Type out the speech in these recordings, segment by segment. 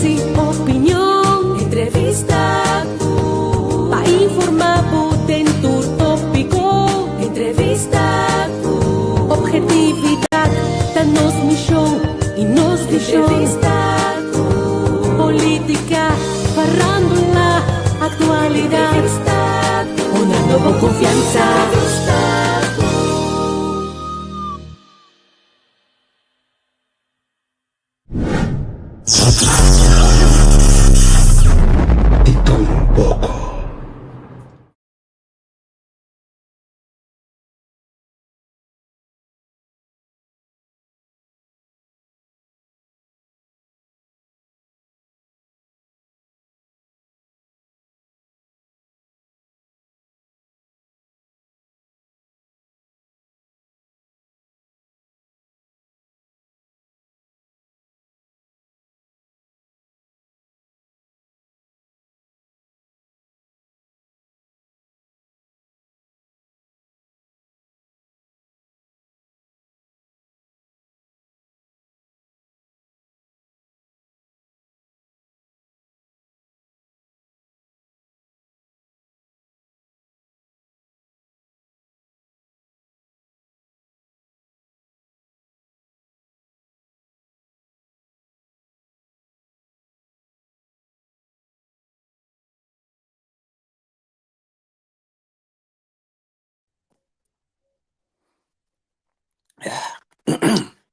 Análisis, opinion, entrevista ku pa informá bo den tur tópiko. Entrevista ku objetividat ta nos mishon i nos vishon. Entrevista ku polítika, farándula, aktualidat. Entrevista ku honrando bo konfiansa. Entrevista ku. Di tur un poko.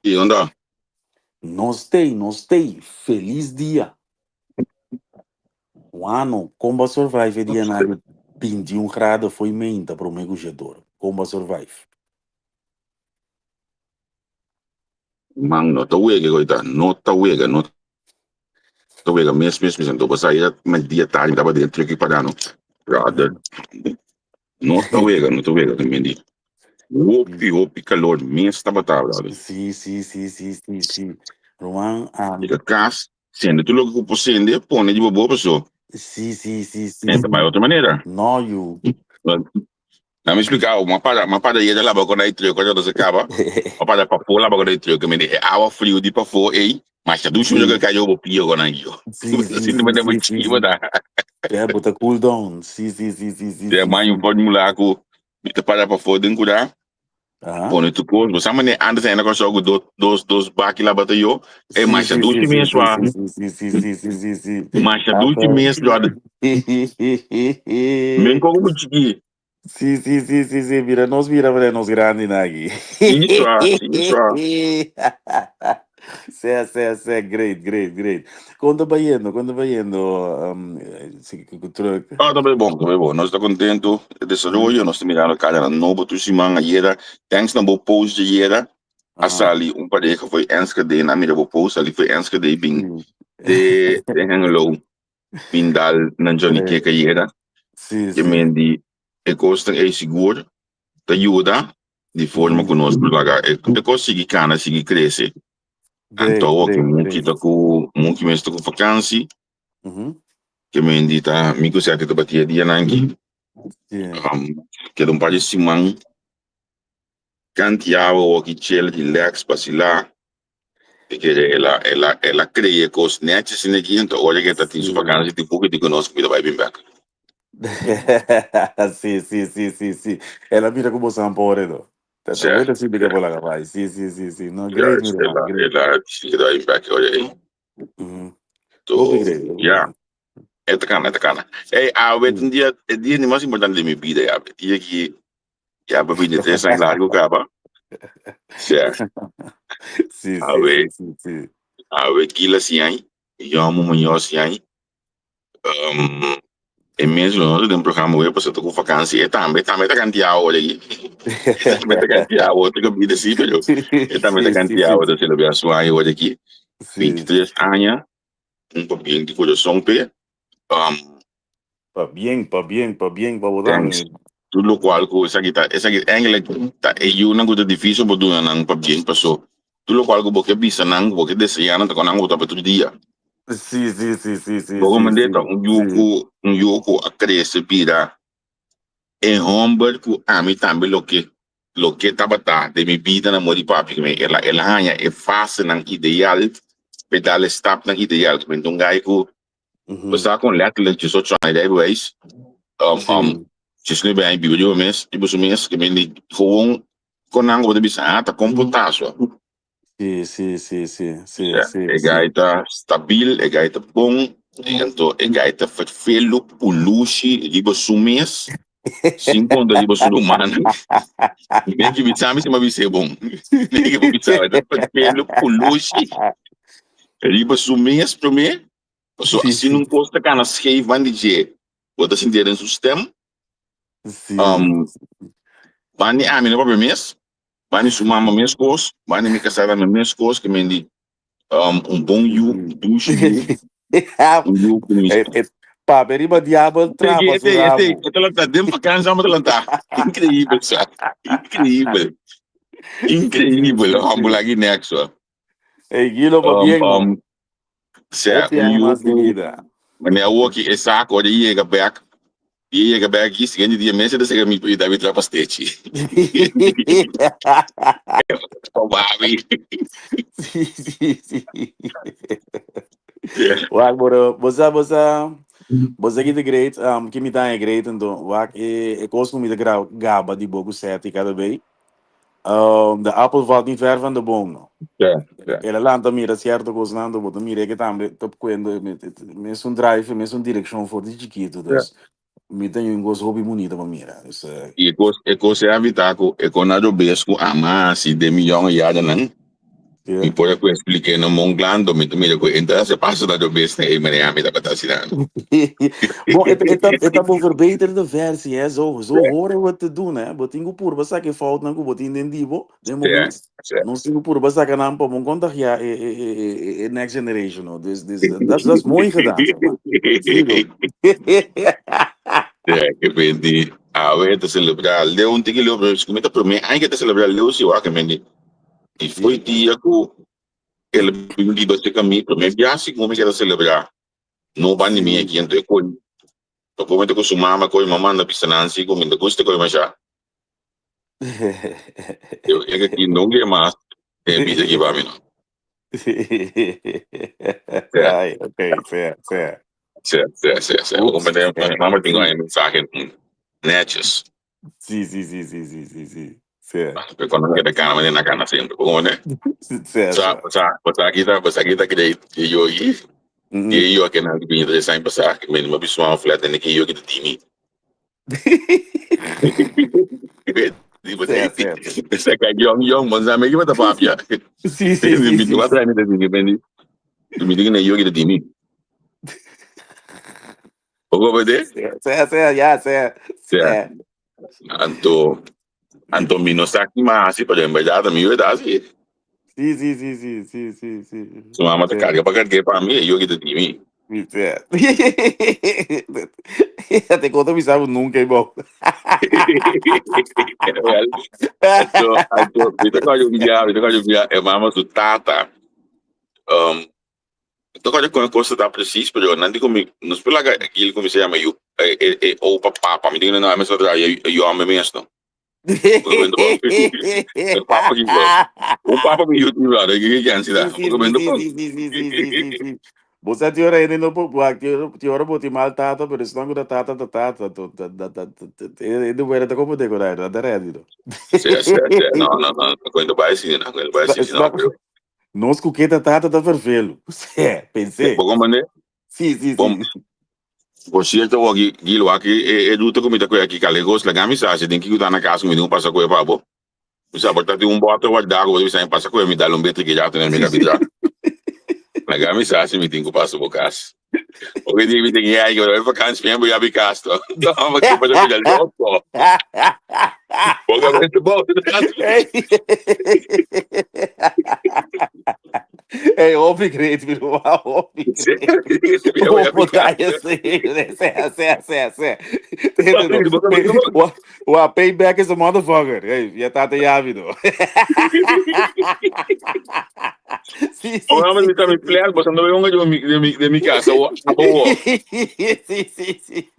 Y onda? Nos tei, nos tei. Feliz dia. Wano, kon bo survive e dia na 21 grado foi meinta prome ku jedor? Kon bo survive? Man, no ta wega goita, no ta wega, no ta wega mes mes mes. Anto basa ya mal dia tardi mi taba den truck pagano. Brother, no ta wega, no ta wega también di. Hopi, hopi calor mes tabata, brother. Sí, sí, sí, sí, sí, sí. Ruman, Yega cas, sende tur loke ku por sende, pone di bo paso. Sí, sí, sí, sí. En ta bai otro manera. No, yu. Dame explica, ma para, ma para yega laba con aí truck, quando se acaba. Ma para pafó laba con aí truck, me de agua frio di pafó ei, mas ya ducho yo que cayó bo pio con aí yo. Sí, sí, Sinto sí, me sí, sí, chivo sí. da. Ja, bota cool down. Sí, sí, sí, sí, sí, De sí, man sí. un formula ku mi te para pafó den cura. Pone tu kos, bo sa manera antes ainda Kòrsou ku dos dos dos baki labata yo, e Sí, masha sí, sí, dushi sí, mes sí, wa, sí, sí, sí, sí, sí, sí, sí, sí. masha dushi Ata. mes brother. Men koko bo chikí. Sí, sí, sí, sí, sí. Mira, nos mira para nos grandi naki. Sí swa, sí swa. Sea, sea, sea, great, great, great. Kon ta bayendo? Kon ta bayendo? Um, sí, ku ku truck. Ah, ta bay bon, ta bay bon. Nos ta contento. E desaroyo, nos ta mirando cada nobo tur siman ayera. Thanks na bo post ayera. A sali un pareja foi Enschede, na mira bo post, sali foi Enschede bin de de Hengelo, bin dal nan Johnny Cake ayera. Sí, Ke sí. men di e kosnan ei sigur ta yuda di forma ku nos por laga e e kos sigui kana, sigui krese. Great, Anto awor ke great, Muki great. ta ku Muki mes ta ku vakansi, ke men di ta mi ku Seti ta batia e dianan aki. Keda un par di siman kantiawa awor ki chel, relax, basilá. E kere el a el a el a krea e kos nèchi asina aki, anto ora ke ta tin su vakansi tin poco di ku nos ku mi ta bai bin bèk. Sí, sí, sí, sí, sí. El a mira ku bo san por edo. Ta ta Sè, weta sinti ke sè. bo laga bai. Sí, sí, sí, sí. No, great, mi Juist, ruman, el a great. el a sinti ke ta bai bin bèk e ora ei. Hopi So, great, hopi ya, great. e ta kana, e ta kana. Ey, awe ta un dia, e dia di mas importante di mi bida ya. E dia ki ya pa 23 aña largo kaba. Sè, Sí, sí, awe, sí, sí, sí. awe kila siñai, yomo muñoz siñai. E mes lo no ta den programa web pasobra ta ku vakansi e tambe tambe ta kantia awor aki e tambe ta kantia awor otro kabida si pero e tambe ta Sí, sí, kantia sí, awor ta selebrá su aña awor aki sí. 23 aña un pabien di kurason p'e Pabien, pabien, pabien pa bo tambe thanks mi. tur lokual ku esaki ta esaki eigenlijk ta e yunan ku ta difisil bo duna nan pabien paso tur lokual ku bo ke bisa nan ku bo ke deseá nan ta ku nan bo ta papia tur dia. Sí, sí, sí, sí, sí, Bo sí, comprende? sí, Ta un yu sí. ku un yu ku a krese bira e homber ku ami tambe loke loke tabata den mi bida na mor di papia. El a el a haña e fasenan ideal. Pe dal e stapnan ideal. Ku un guy ku bo sa kon letterlijk 18 aña rijbewijs. 19 aña biba riba mes, riba su mes, ke men di gewoon kon nan ku bo ta bisa, ah, ta kon por ta so. Sí, sí, sí, sí, sí, Ja, sí, e sí. guy ta stabil, e guy ta bon, anto e guy ta ferfelu pulushi riba su mes, sin konta riba su rumannan. Mi ki bisa mi si mi a bis'é bon. Mi ke por bisa, e ta ferfelu pulushi riba su mes promé, pasobra Sí, asina sí. un kos ta kana scheef ban di dje, bo ta sintié den su stem. Sí. Ban di ami no papia mes, Bani su mama meskos, bani mi kasá tambe meskos, ke men di un bon yu, un dushi yu, un yu ku mi. Eh, eh, Papia riba diabel trapa su Este, este, rabo. e ta lantá den vakansia amo ta lantá. Increíbel, sa. Increíbel. Increíbel. Hòmber lagi nek, so. Ey, Gilo, pa bien, no. Sea, Hopi un aña yu mas di ku bida. Mane awoki e sa ku ora e yega bek, i e yega bek aki, siguiente dia mes e ta sega mi i ta mi traha pastechi. Babi. Sí, sí, sí. Wak, bro, bo sa, bo sa, bo sa ki ta great, ki mi ta haña great anto, wak, e, e kos ku mi ta gra gaba di bo ku Seti kada bei, de appel valt niet ver van de boom, no. Ja, ja. El a lanta mira cierto cosnan, anto bo ta mira ke tambe ta cuendo mesun drive, mesun direccion for di chiquito, dus mi ta un cos hopi bunita pa mira. Dus, I e cos, e cos e avita cu e con a robes cu ama hasi den mi yonge yadanan, mi por a cu explique na mon glando, mi ta mira cu e ta hasi paso na robes na e manera mi tabata hasi nan. Bon, e ta, e ta, e ta bo verbeterde versie, hè. Zo, zo horen we te doen, hè. Bo tin cu purba saca e foutnan cu bo tin den di bo, den bo mes. Nos tin cu purba saca nan pa bo contagia e, e, e, e, e next generation, no. Dus, dus, dat, dat is mooi gedaan, zeg maar. Sí, no. Ja, ke benti awe ta celebra leu un tiki leu, pero mi ta prome aña ke ta celebra leu si wak, ke I foi dia ku el bin biba cerca mi, prome biaha si ku mi keda celebra no ban di mi aki, anto e koi tocó mi ta ku su mama koi mama anda bisa Nancy ku mi ta gusta koi masha. Eu e aki no ke mas e bisa aki pa mi no. Sea. Ay, okay, sea, sea. Sea, sea, sea, sea. Ups, Mi mama tin un mensahe netjes. Sí, sí, sí, sí, sí, sí, sí. Sí. Pero cuando me queda cana, me na cana siempre. ¿Cómo ne? Sí, sí. O sea, o sea, aquí está, o sea, aquí está que yo y y yo que na que de sign pasar, que me me biso un flat en que yo que te mi. Sí, sí. Esa que young young, mon sa me que ta papia. Sí, sí, sí, Mi sí. tu atra mi te mi mi mi diga yo que te mi. Poco bede? Sí, sí, ya, sí. Sí. Anto, anto mi no sa ki mas hasi, pero en verdad mi verdad sí. Sí, sí, sí, sí, sí, sí, sí. Su mama ta carga pa cargué pa mi, yo ki ta di mi. Sí. Te conto mi sabe nunca, bo. Well, anto, anto, mi ta coge un bia, mi ta coge un bia, e mama su tata, No kòrda kon e kos ta ta presis, pero nan di ku mi nos por laga Gil kuminsá yama yu e e e opa papa. Mi di ku no, e mes ta traha e yu hòmber mes no. E papa ki bro. Un papa ku yu tin brother, ke ke ansi ta. Sí, sí, sí, sí, sí, sí, sí, sí, sí, sí. Bo sa tin ora hende no por wak, tin ora bo tin mal tata, pero esnan ku ta tata ta tata. To ta ta ta e de wera ta como decorar, ta ready no. Sí, sí, sí. No, no, no, no kuento bai si, no kuento bai si, no, pero Nos ku ke ta tata ta vervelu. Sè, pensé. Bo comprende? Sí, sí, Bom, sí. por cierto, waki, Gil, waki, e, e ruta ku mi ta koe aki, Calegos, laga mi sa, si tin kiko ta na kas ku mi tin ku pasa koe pa bo. Mi sa, por ta tin un bote wardá ku bo ta bisa mi pasa koe, mi dal un bete ki rato na mi kapitra. Laga mi sa si mi tin ku pasa bo kas. Oke dia mi tin ke ai, ke bai vakantie, mi bai abi kas to. No, ma ke pasa mi da loko. Boga mente bo. Hey, hopi great, mi ruman, hopi great. Hopi daya sí, sea, sea, sea, sea. Wa, wa, payback is a motherfucker. Hey, ya tata yabi do. Sí, sí, Ora sí, mi ta mi sí. plan, bo no vengo de mi de mi de mi casa o abo. Sí, sí, sí.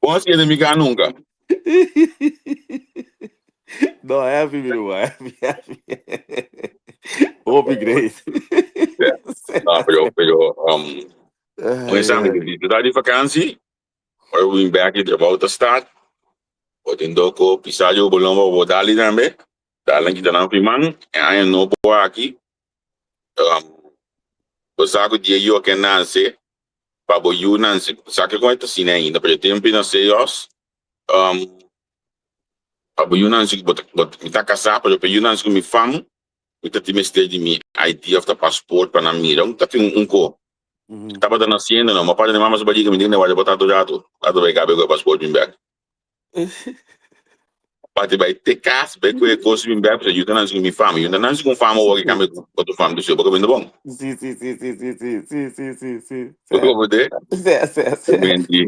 Bo no de mi casa nunca. No, happy, mi ruman, happy, happy. Hopi great. No, pero, pero, um, un examen di disfrutar di vakantie, ora bo bin bek di trabou ta start, bo tin doko pisa yo bo lomba bo dali tambe, dal nan kita nan priman, e aña nobo aki, um, bo sa ku dia yo ke nase, pa bo yu nase, sa ke kon e ta asina ainda, pero e tempu na seyos, um, pa bo yu nase, bo ta, bo, mi ta kasá, pero pa yu nase ku mi fam, Mi ta tin mester di mi ID of ta paspoort pa nan mira. Un ta tin un ko. Tabata na hacienda no. Ma padre di mama su bariga mi tin na warda bo tantu rato. Rato bai gabe ku e paspoort bin bek. Pati bai te kas bai ku e kos bin bek pasobra yu ta nansi ku mi fama. Yu ta nansi ku un fama awor ki kambia ku otro fama. Dus yo bo ka bini bon. Si, si, si, si, si, si, si, si, si, si. Bo ta comprende? Si, si, si. Menti.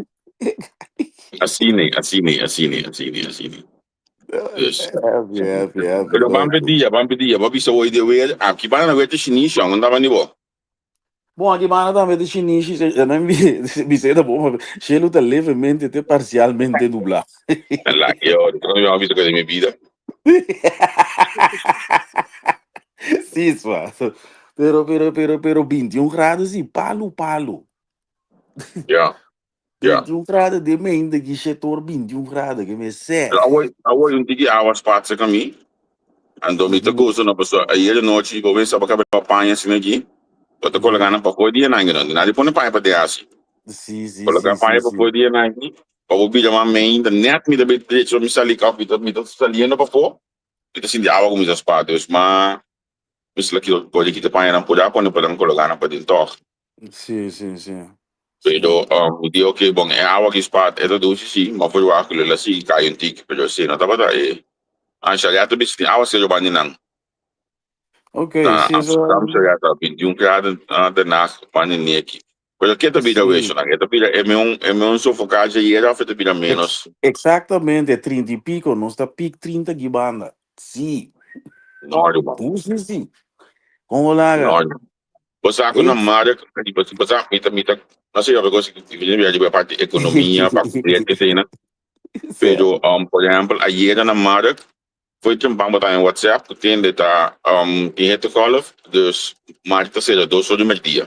Asina, asina, asina, asina, asina. Dus. Happy, happy, happy. Pero ban pe dia, ban pe dia. Bo bisa hoy de weer. Aki bana na weer te shinishi, ong andaba ni bo. Bon, aki bana tambe te shinishi. Nan bisa ta bon, shelu ta levemente te parcialmente nublá. La yo, no yo bisa de mi vida. Sí, swa. Pero, pero, pero, pero 21 grados y palu, palu. Ja. Ja. 21 graden de mente ki shetor 21 graden ke me sê. Pero awor, awor un tiki awa spat cerca mi. Anto mi ta gozo no paso ayer nochi bo ven saba kabe pa paña asina aki. Bo ta coloca nan pa for dia nan no. Nadie pone paña pa de asi. Sí, sí, Coloca sí, paña sí, pa sí. for dia nan aki. Pa bo bira mas meinta net mi ta bay drecho mi sali of mi ta mi ta saliendo pafó. Mi ta sinti awa cuminsa spat. Dus ma mi sla ki por di kita paña nan por a pone pa nan coloca nan pa den tog. Sí, sí, sí. Pero um, mi di ok, bon, e awa ki spat, e ta dushi sí, ma verwacht ku lo el a sigui kai un tiki, pero si no tabata e ansha ya ta bisa tin awa serio banda di nan. Ok, Na sí, eso. Amsterdam ya ta 21 graden uh, de nacht banda di neki. Pero ke ta bira Sí. weso nan? E ta bira e meun e meun sofocatie yera of e ta bira menos? Exactamente, 30 y pico, nos ta piek 30 ki banda. Sí. No, ruman. Dushi sí. Kon bo laga? No, ruman. Bo sa ku na mark, bo sa mi ta mi ta no sé yo because mi ta riba parti ekonomia pa kumplir esei nan. Pero um, por ehempel ayera na mark foi trempan bo ta en WhatsApp ku tende ta um, tin hittegolf, dus mark ta sera dos or di merdia.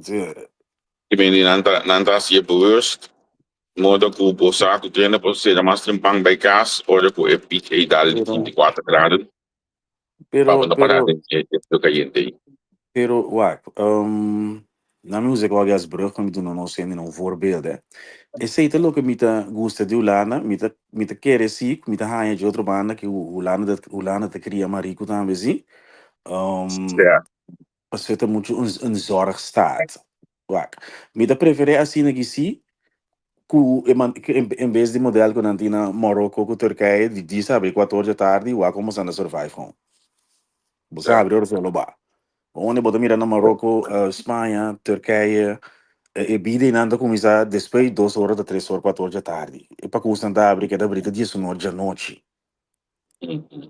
I mean nan ta nan ta hasié bewust modo ku bo sa ku tende por sera mas trempan bai kas ora ku e piek ei dal di 34 graden. Pero, Pa no para pero, den e frio cayente ei. pero, wak, um, na mi usa wak as brug pa mi duna nos hende un voorbeeld, hè. Esei ta loke mi ta gusta di Hulanda, mi ta, mi ta kere si, mi ta haña dje otro banda ku Hulanda ta, Hulanda ta kria mas riku tambe si. Um, Sea. pasobra ta muchu un, un zorgstaat. Wak, mi ta preferé asina ki si, ku e man, ku en, en bes di model ku nan tin na Morocco ku Turkije, di djis habri kuator dje tardi, wak komo sa na survive gewoon. Bo sa Ja. habri ora solo ba. Unda bo ta mira na Morocco, Spaña, Turkije, e bida einan ta kuminsá despues dos ora ta tres or, kuator dje tardi. E pakusnan ta habri keda habri te diesun or djanochi.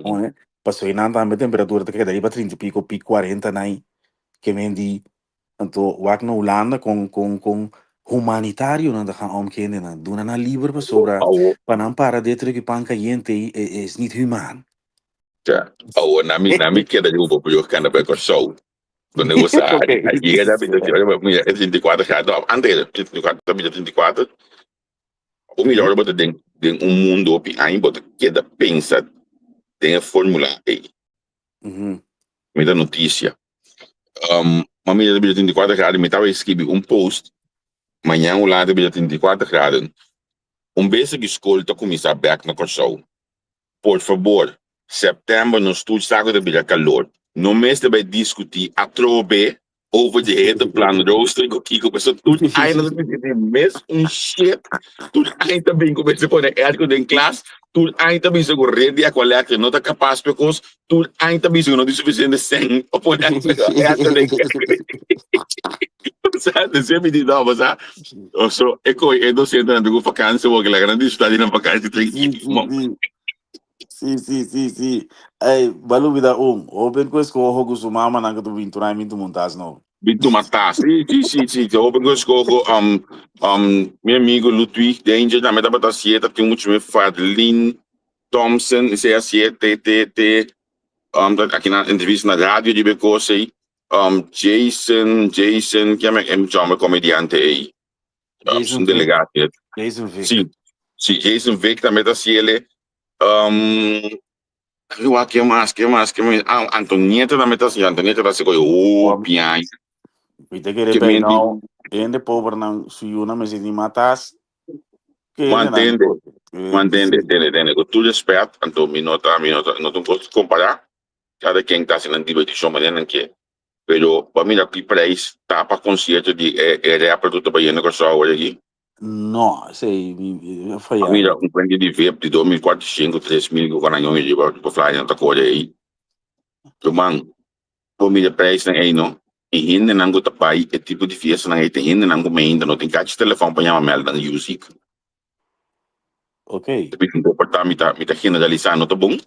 Oe, pasobra einan tambe temperatura ta keda riba trinta i piko, pik kuarenta nai. Ke men di Anto wak na Hulanda kon kon kon humanitarionan ta gaan om kendenan. Duna nan liber pasobra Awo. pa nan para den truki pan kayente ei e is niet humaan. Ja. Awo na mi na mi keda riba bo yo kanda bai Kòrsou. Donde bo sa Oké. a yega da bida mira e 34 graden of antes 34 ta bida 34. Bo mira ora bo ta den den un mundo hopi aña bo ta keda pensa den e formula ei. Mi ta noticia. Um, ma mira ta bira 34 graden, mi taba escribi un post, mañan un later bira 34 graden. Un bes aki skol ta kuminsá bek na Kòrsou. Por fabor, sèptèmber nos tur sa ku ta bira kalor. No mester bai diskutí atrobe over di hete plan rooster ku kiko pasobra tur aña nos ta diskutí mes un shit. Tur aña ta bin ku mester pone airco den klas, tur aña ta bisa ku red di Aqualectra no ta kapas pa e kos, tur aña ta bisa ku no tin sufisiente sèn pa pone airco den klas. Sa, despues mi di no, sa, so e kohe e dosentenan tur ku vakansi awor, laga nan disfruta di nan vakansi trankilo. Sí, sí, sí, sí. Ey, ba lubida un. Hopen ku eskoho ku su mamanan ku ta bin tur aña bin tuma un tas nobo. Bin tuma tas. Sí, sí, sí, sí. Te hopen ku eskoho. Um, um, mi amigo Ludwig Danger tambe tabata hasié. Ta tin mucho me Fadlin Thompson, esei hasié. Te, te, te. Um, ta aki na entrevista na radio riba e kos ei. Um, Jason, Jason, ken e muchacho komediante ei? Jason un Vick. delegatie. Jason Vick. Si, si, Jason Vick tambe ta hasiele. Um, wak, ken mas, ken mas, ken mas? Ah, Antonieta tambe ta hasi, Antonieta ta hasi koe hopi aña. Mi ta kere Ke bij menti. nou, hende pobernan su yunan mester tin matas. Ke hendenan Mantende, eh, mantende, si. tende, tende. Ku tur respet, anto mi no ta, mi no ta, no ta un kos kompará. Kada ken ta hasi nan dibertishon manera nan ke. Pero bo a mira ki prijs ta pa konsierto di e e rapper ku ta bayendo Kòrsou awor aki? No, esei mi mi a A faya mira mi. un kuenta di vip di 2400, 3000 ku kanañon i riba riba flyer nan ta kore ei. Ruman, bo mira prijsnan ei no, e hendenan ku ta bai e tipo di fiestanan ei ta hendenan ku mainta no tin kachi telefòn pa yama mèlda nan music. Ok. Bo ta mi ta mi ta generalisá no ta bon,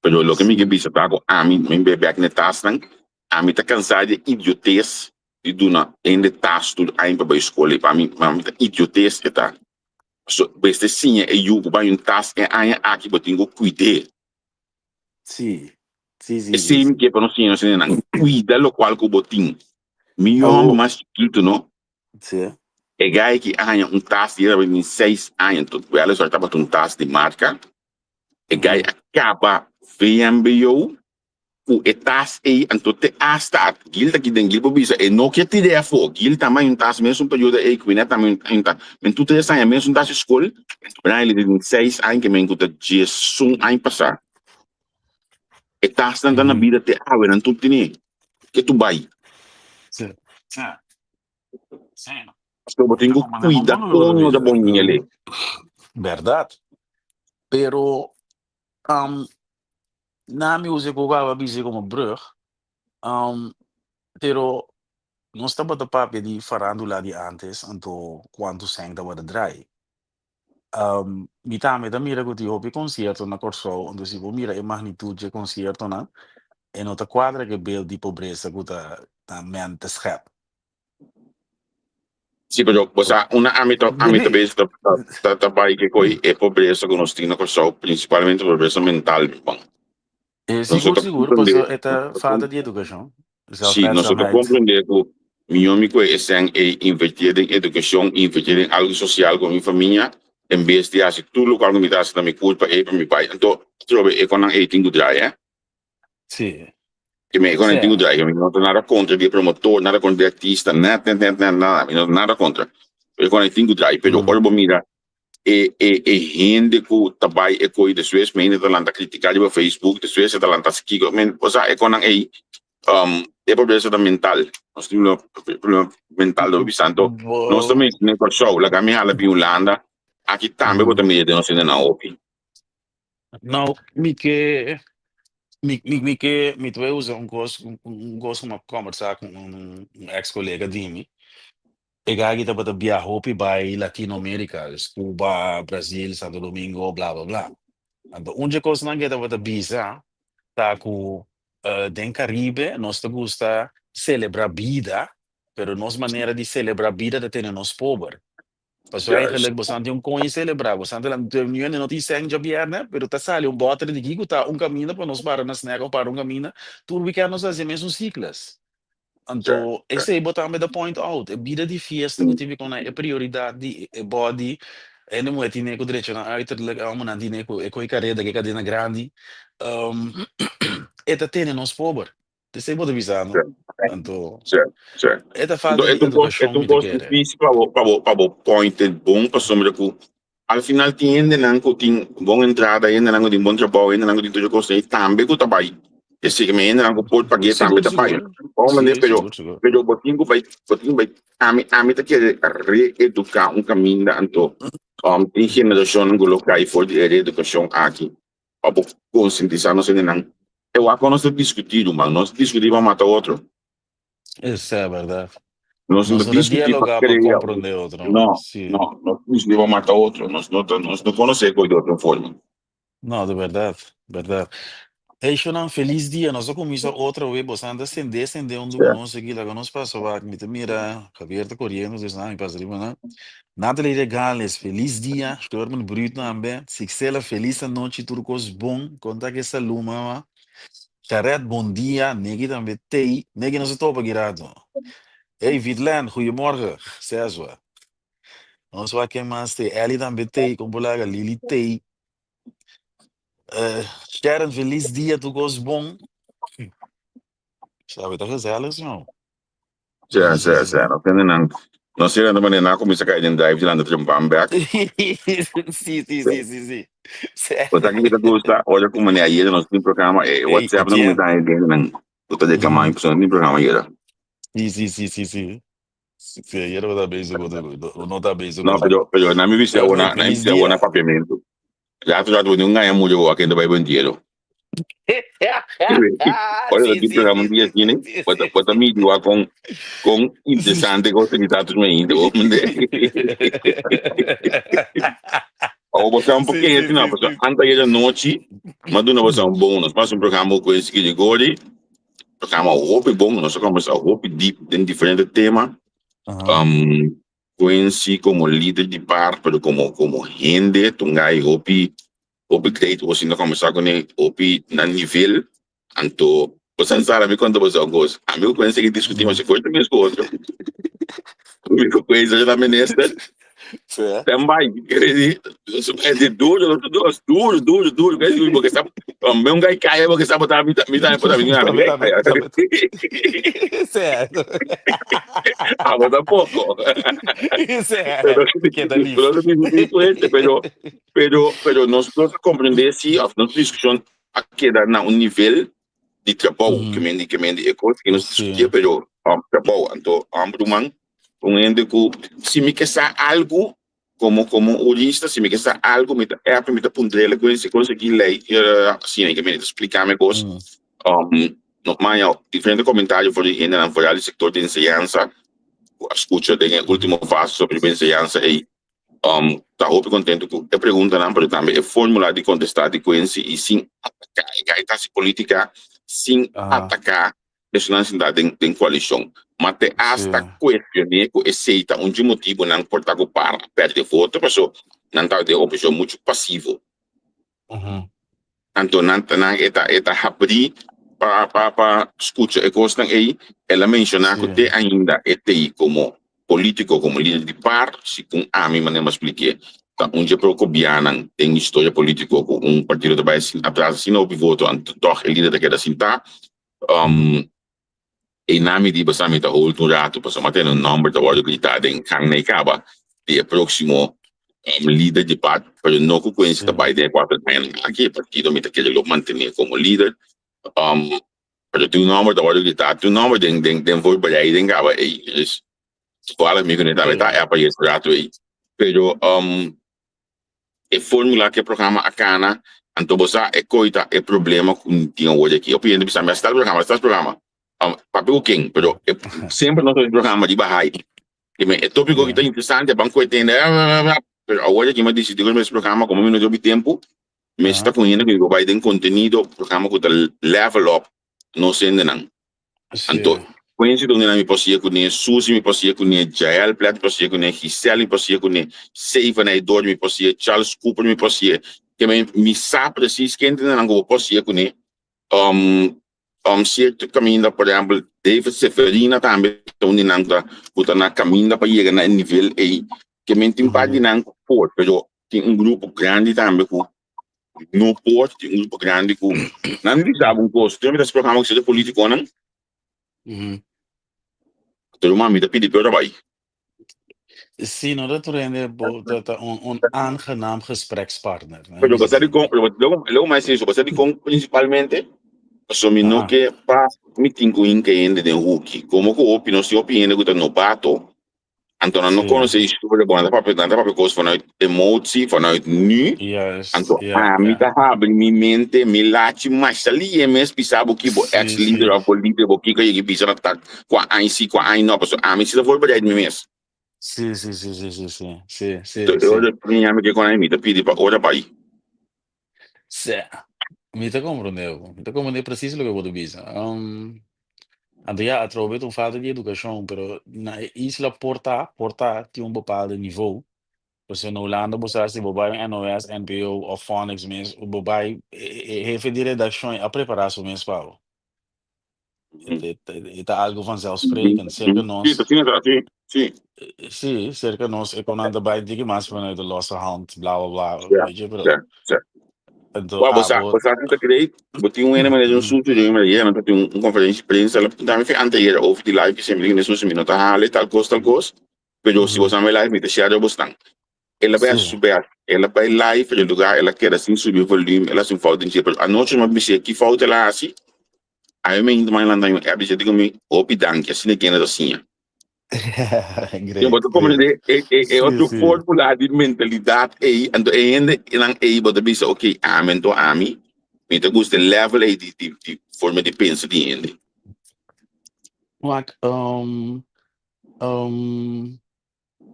pero loke mi ke bisa ta ku ami mi be bek na e tasnan, ami ta kansá di e idiotes di duna hende tas tur aña pa bai skol i pa mi pa mi ta idiotes e ta. So mester siña e yu ku bai un tas e aña aki bo tin ku kuid'é. Sí, sí, sí, sí, Esei mi sí. ke pa nos siña nos hendenan, kuida lokual ku bo tin. Mi yu hòmber Awo. mas chikitu no, Sí. E guy ki a haña un tas di tabata tin seis aña tot weliswaar tabata un tas di marka. E guy a kaba VMBO ku e tas ei anto te asta Gil ta aki den Gil por bisa e no ke tir'é afó. Gil tambe haña un tas mesun periodo ei Quinette tambe haña un tas. Men tur tres aña mesun tas di skol. Brian li tin seis aña ke men ku ta diesun aña pasá. E tasnan ta na bida te awe nan tur tene. Ke tu bai. Sí. Sí. Sí. So bo tin ku kuida koño ta bon ñele. Berdad. Pero um, na mi usa ku gaba bise como brug. Um, pero nos tabata papia di farándula di antes, anto cuanto seng tabata draai. Um, mi tambe ta mira ku tin hopi konsierto na Kòrsou, anto si bo mira e magnitud dje konsiertonan, e no ta kuadra ku e beeld di pobresa ku ta ta men ta skep. Sí, pero bo sa, una ami ta ami ta bes ta ta ta bai ke koi e pobresa ku nos tin na Kòrsou, prinsipalmente pobresa mental, mi pan. E Nos sigur ta sigur, komprendé, paso e ta nos ta falta di edukashon, Sí, nos ta zelfredzaamheid. comprende cu mihor mi coe e cen ey invertir den educacion, invertir den algo social cu mi famia, en bes di haci tur locual cu mi ta haci na mi curpa ey pa mi bay. Anto, trobe e conan ey tin cu draai, eh. Sí. Ke mi e conan ey tin cu Sea. draai. Mi no ta nada contra di e promotor, nada contra di e artista, net, net, net, net, nada. Mi no ta nada contra. E conan ey tin cu draai, pero ora bo mira e e e hende ku ta bai e koi despues mi hende ta lanta kritika riba Facebook despues e ta lanta hasi kiko men osea e konan ei um e pobresa ta mental nos tin un problema mental lo bisa anto nos ta Bo. mester den Kòrsou laga mi hala bin Hulanda aki tambe bo ta mira den nos hendenan hopi. Nou mi ke mi mi mi ke mi ta bai usa un kos un kos ku mi a kòmbersá ku un un eks kolega di mi. E gagi tabata biaha hopi bai Latinoamerica, dus Cuba, Brazil, Santo Domingo, bla bla bla. Anto un dje kosnan ku e tabata bisa ta ku den Caribe nos ta gusta celebra bida, pero nos manera di celebra bida ta tene nos pober. Pasobra Juist. eigenlijk boso tin un koño celebra, boso ta nu no tin sèn djabièrnè, pero ta sali un bòter di ki ku ta un kaminda pa nos para na snack òf para un kaminda, tur wikènt nos ta hasi e mesun sikles. Anto esei bo tambe ta point out, e bida di fiesta ku tin bikon e prioridat di e body, hende muhé tine ku drecha nan uiterlijk, e hombernan tine ku e koi kareda ku e kadena grandi, e ta tene nos pober. Esei bo ta bisa no? Anto e ta falta di E ta edukashon un mi ta kos kere. difícil pa bo pa bo pa bo point e bon pasobra ku al final tin hendenan ku tin bon entrada, hendenan ku tin bon trabou, hendenan ku tin tur e kos ei tambe ku ta bai esei men hendenan ku por pag'é tambe Sigur ta bai. sigur. Bon Sí, manera pero sigur sigur. pero bo tin ku bai bo tin ku bai ami ami ta kere reeduká un kaminda anto tin generashonnan ku lo kai for di e reedukashon aki. Pa bo konsientisá nos hendenan. E wak ku nos ta diskutí, ruman. Nos ta diskutí pa mata otro. Esa e bèrdat. Nos no Nos ta no ta diskutí pa dialogá pa krea. komprondé otro. No, Sí. no. Nos ta diskutí pa mata otro. Nos no ta, nos no konosé koe di otro forma. No, di bèrdat, bèrdat. Hey, shownan, felis dia. Nos a kuminsá otro wee. Bosan ta sendé, sendé huntu ku nos aki. Laga nos pasa wak. Mi ta mira Javier ta koriendo, dus nan mi pasa riba nan. Nathalie Regales, felis dia. Sherman Bruut tambe. Sixela, felis anochi. Tur kos bon. Konta ku e salú, mama. Jared, bon dia. Negi tambe tei. Negi nos a topa aki rato. Hey, Vidlen, goeiemorgen. Seswa. Nos wak ken mas tei. Ellie tambe tei, kon por laga. Lily tei. Eh, Sharon, feliz dia, tur kos bon. Sabe, ta gezellig, señor. Sí, sí, sí. No tende nan. No sé na manera na kuminsá kai den drive dilante trempan bek. Sí, sí, sí, sí, sí. Sí. Bo sa ki mi ta gusta? Ora ku manera ayera nos tin programa, e Ey, WhatsApp nan Etienne. kuminsá haña den nan ku ta reklamá mi pasobra no tin programa ayera. Sí, sí, sí, sí, sí. Sí, ayera bo ta bezig ku otro, no ta bezig ku No, otro. pero, pero nan mi bisa Pero awor no, na, nan mi feliz bisa awor na dia. papiamentu. Rato rato bo tin un gaña mucho bo a kende bai bentiero. Ora Sí, tin sí, programa sí, un dia sí, asina, sí, sí, bo ta, sí, bo ta sí. midi wak kon, kon interesante kos ta kita tur mainta bo mende. Awor bo sa un Sí, poquinho sí, asina, sí, pasobra sí. antes ayer anochi, m'a duna boso un bonus. M'a hasi un programa ku Enrique Gregori, programa hopi bon, nos a kombersa hopi diep den diferente tema. Aha. Um, Quincy como lider di par, pero como, como hende, tungay hopi, hopi great, bo sinta kombersa kuné, hopi na nivel. Anto, bo san Sara, mi konta boso un kos. Ami ku Quincy ke diskutí masha fuerte mes ku otro. Mi ku Quincy ta minister. Sí. Stand by. E di duro, los dos, duro, duro, duro. Kaya porque sa, me un gai kaya porque sa bota mi mi tambe por mi Tambe, mi tambe, kaya. tambe. Sí. Abo tampoco. Sí. Pero Keda lief. pero mi fuerte, pero pero pero nos nos comprende si of nos discusión a keda na un nivel di trabou, Mhm. ke men di ke men di e kos ke nos Sí. discutí, pero trabou, anto ruman, un hende ku si mi ke sa algu como como hurista, si mi ke sa algu mi ta app, mi ta puntr'el ku ese kos aki lei, asina ke men ta splikami kos. No maña diferente komentario for di hendenan foral di sektor di enseñansa ku a skucha den e último fase sobre enseñansa ei. Ta hopi kontentu ku e preguntanan, pero tambe e fórmula di kontestá di Quincy i sin ataká e gai ta hasi polítika sin ataká esunnan sintá den den koalishon. Ma te asta kuestion'é ku esei ta un dje motibunan por ta ku par a pèrdè voto, paso nan ta den oposishon muchu pasivo. Anto nan ta nan e ta e ta habrí pa pa pa skucha e kosnan ei. El a menshoná ku te ainda e tei komo polítiko, komo lider di par, segun ami manera mi a splik'é, ta un dje proko bianan den historia polítiko ku un partido ta bai atras asina hopi voto anto tòg e lider ta keda sintá. Einan mi di basa mi ta hold un ratu pasobra mi a tene un nòmber ta wòrdu gritá den kan na e kaba di e próksimo lider di par, pero no ku Quincy ta bai den e kuater añanan aki, e partido mi ta kere lo mantené komo lider. Pero tin un nòmber ta wòrdu gritá, tin un nòmber den den den voorbereiding kaba ei, dus toevallig mi ku tambe ta app ayer ratu ei, pero e formula ku e programa a kana, anto bo sa e koi ta e problema ku tin awor aki. Hopi hende bisa mi a start programa, a start programa. Papia ku ken? Pero e semper nos ta haci programa riba hype. E topiko aki ta interesante, ban koe tende, pero awor aki mi a disidi ku nos programa komo mi no tin hopi tempu, mester ta ku hende ku bai den kontenido, programa ku ta level up nos hendenan. Anto, Quincy ta un mi por sigue kuné, Susie mi por sigue kuné, Jael Plet mi por sigue kuné, Giselle mi por sigue kuné, Seifa Naidor mi por sigue, Charles Cooper mi por sigue. Ke men mi sa precies ken ta nan ku bo por sigue kuné. Um, um cierto kaminda, por ehempel, David Seferina tambe ta un di nan ku ta ku ta na kaminda pa yega na e nivel ei. Ke men tin par di nan ku por, pero tin un grupo grandi tambe ku no por, tin un grupo grandi ku nan bisa bo un kos, tur mi ta hasi programa ku cierto politikonan, pero mami ta pidi peor a bai. Sí, no ta tur hende bo ta ta un un aangenaam gesprekspartner, né? Pero Bisa bo sa asina. dikon, pero luego luego mi a hasi eso, bo sa dikon principalmente? Pasobra mi no ke pa mi tin ku hinka hende den huki, komo ku hopi nos tin hopi hende ku ta nobato, Anto nan no konosé historia bon, nan ta papia, nan ta papia kos vanuit emotie, vanuit nu. Juist, Anto ja, ami ja. ta habri mi mente, mi lachi masha lihe mes bisa bo ki bo Sí, ex lider sí. of bo lider bo kiko yegi bisa na ta kua aña si, kua aña no, pasobra ami si ta voorbereid mi mes. Sí, sí, sí, sí, sí, sí, sí, sí, Anto e sí. ora mi ami ke kon mi ta pidi pa ora bai. Sí, mi ta comprende bo. Mi ta comprende precies loke bo ta bisa. Um, anto ya, atrobe ta un falta di educacion, pero na e isla por ta, por ta, tin un bepaalde niveau. Pasobra na Hulanda bo sa si bo bai un NOS, NPO of Phonics mes, bo bai e hefe di redaccion a prepara su mes pa bo. E ta algo vanzelfsprekend. Cerca nos. Sí, asina ta, sí, sí. Sí, cerca nos e konan ta bai diki mas vanuit de losse hand, bla bla bla, Ja, weet je, pero ja, ja. anto Wa, bo sa, abo bo sa ki ta great? Bo tin un hende manera di un susu, di un manera, nan ta tin un conferencia di prensa, la punta mi fe anteayer over di live, ki mi di mi no ta hale tal cos, tal cos, pero si bo sa mi live, mi ta share bo stan. El a bai hasi su best, el a bai live den lugar, el a keda sin subi volume, el a hasi un fout den dje, pero anochi mi a bis'é ki fout el a hasi, ami mi hinta manda un app di dje, digo mi, hopi danki, asina kende ta siña. Great, Bo ta great. comprende e, e, e Sí, otro sí. fórmula di mentalidad ei, anto e hende nan ei bo ta bisa, ok, ami anto ami, mi ta gusta e level ei di, di, di forma di pensa di hende. Wak, um, um,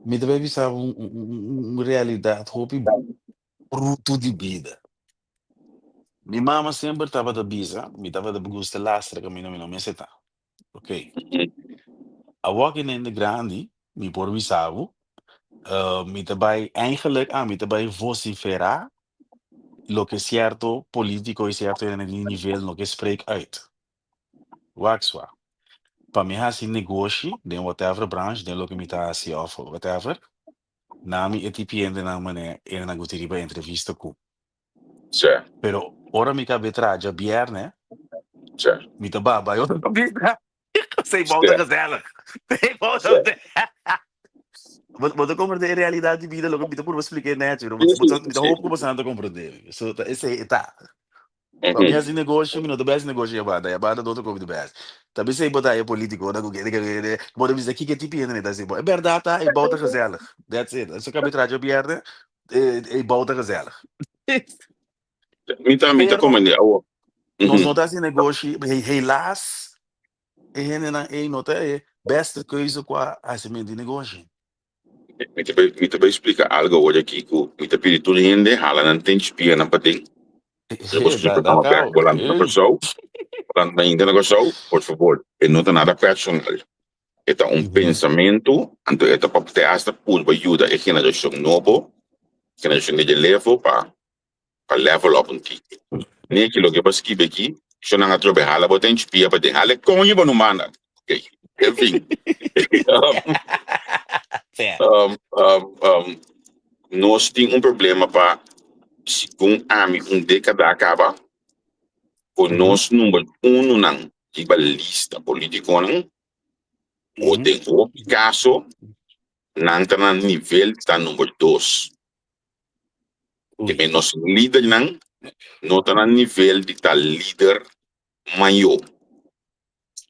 mi ta bay bisa bo un, un, un realidad hopi bruto di bida. Mi mama semper tabata bisa, mi tabata gusta lastra caminda mi no mester ta. Ok. Awor ki hende grandi, mi por bisa bo, uh, mi ta bai eigenlijk ah, mi ta bai vociferar loke cierto politico y cierto hende di nivel no ke spreek uit. Wak swa. Pa mi hasi negoshi den whatever branch, den loke mi ta hasi of whatever, na mi e tipo hendenan mane hendenan ku tin riba entrevista ku. Sí. Pero ora mi kab'é traha djabièrnè, Sí. mi ta baba e otro kaminda. Sei bouta Sí. gezellig. Sei bouta Sí. Bo bo ta komprendé e realidat di bida loke mi ta purba spliká nèchi, pero Sí, bo sí, mi ta sí. hopi ku boso ta komprendé. So ta esei e ta. Pa mi hasi negoshi, mi no ta bai hasi negoshi ya banda, ya banda ta otro kopi ta bai hasi. Ta bisei bo ta e politico nan ku kere kere, bo ta bisa kiko e tipo hende ta hasi. Bo e bèrdat ta e bou ta gezellig. That's it. Eso kabi traha djobièrnè, e e bou ta gezellig. Mi ta mi ta Pero komprendé awor. nos no ta hasi negoshi, helaas e hendenan ei no ta e beste keuze ku a hasimentu di negoshi. Mi ta bai mi ta bai splika algo awor aki ku mi ta pidi tur hende hala nan tenchi pianan paden. Pero boso Da, siempre da tama bek kau. bolando na Ey. Kòrsou, bolando na hende na Kòrsou, por fabor, e no ta nada personal. E ta un pensamentu, anto e ta pa te hasta purba yuda e generashon nobo, generashon di relevo pa pa level up un tiki. Neki loke bo skibi aki, shonnan atrobe hala bo tenchi pia paden, hala e koño bo no manda. Ok, en fin. Um, um, um, nos tin un problema pa, segun ami, un dekada a kaba, ku nos number unonan riba lista politikonan, o den hopi kaso, nan ta na nivel ta number dos. Te men nos lidernan no ta na nivel di ta lider mayor.